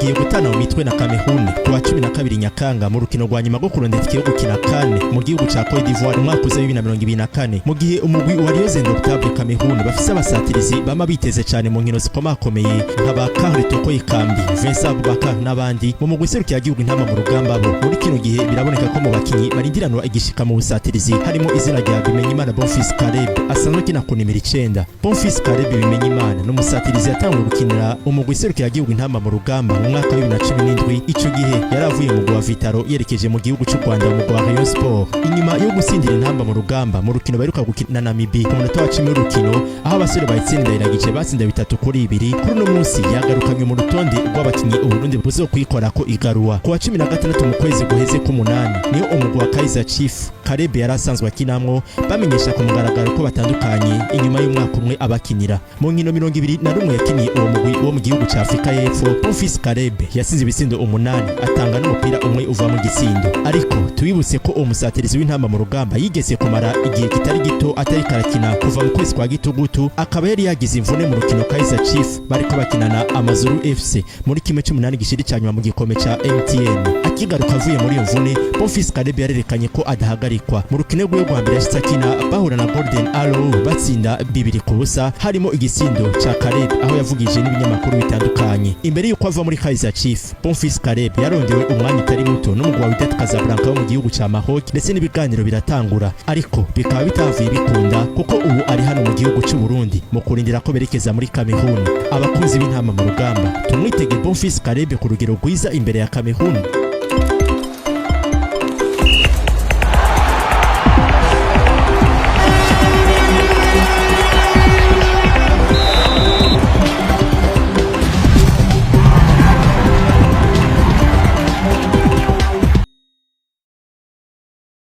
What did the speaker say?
Bugiye gutana mu mitwe na Cameroon ku wa 12 Nyakanga mu rukino rwa nyuma rwo kurondera itike yo gukina CAN mu gihugu ca Cote d'Ivoire mu mwaka uza 2024, mu gihe umugwi wa Lions Indomptables Cameroon bafise abasatirizi bama biteze cane mu nkino zikomakomeye nka ba Karl Toko Ekambi, Vincent Abubakar n'abandi. Mu mugwi serukiragihugu Intamba mu rugamba, bo muri kino gihe biraboneka ko mu bakinyi barindiranwa igishika mu busatirizi harimo izina rya Bimenyimana Bonfils Caleb asanzwe akina ku nimero 9. Bonfils Caleb Bimenyimana ni umusatirizi yatanguye gukinira umugwi serukiragihugu Intamba mu rugamba mu mwaka wa 2017. Ico gihe yari avuye mu mugwi wa Vitaro yerekeje mu gihugu c'u Rwanda mu mugwi wa Rayon Sport. Inyuma yo gutsindira Intamba mu rugamba mu rukino baheruka gukina na Namibia ku munota wa 10 w'urukino, aho abasore bayitsinda iragije batsinda 3-2, kuri uno munsi yagarukanywe mu rutonde rw'abakinyi Uburundi buzokwikorako igaruwa ku wa 16 mu kwezi guheze k'umunani. Niyo umugwi wa Kaizer Chiefs Caleb yari asanzwe akinamwo bamenyesha ku mugaragaro ko batandukanye inyuma y'umwaka umwe abakinira. Mu nkino 21 yakiniye uwo mugwi wo mu gihugu ca Afrika y'Epfo, Bonfils Caleb yasize ibitsindo 8, atanga n'umupira umwe uva mu gitsindo. Ariko tubibutse ko uwo musatirizi w'Intamba mu rugamba yigeze kumara igihe kitari gito atari karakina kuva mu kwezi kwa Gitugutu, akaba yari yagize imvune mu rukino Kaizer Chiefs bariko bakinana Amazulu FC muri 1/8 gishiri ca nyuma mu gikombe ca MTN. Akigaruka avuye muri iyo mvune, Bonfils Caleb yarerekanye ko adahagarikwa. Mu rukino rwiwe rwa mbere yashitse akina, bahura na Golden Arrow batsinda 2-0, harimo igitsindo ca Caleb aho yavugije n'ibinyamakuru bitandukanye. Imbere y'uko ava muri Kaizer Chiefs, Bonfils Caleb yarondewe umwanya utari muto n'umugwi wa Wydad Casablanca wo mu gihugu ca Maroc, ndetse n'ibiganiro biratangura, ariko bikaba bitavuye bikunda kuko ubu ari hano mu gihugu c'u Burundi mu kurindira ko berekeza muri Cameroon. Abakunzi b'Intamba mu rugamba, tumwitege Bonfils Caleb ku rugero rwiza imbere ya Cameroon.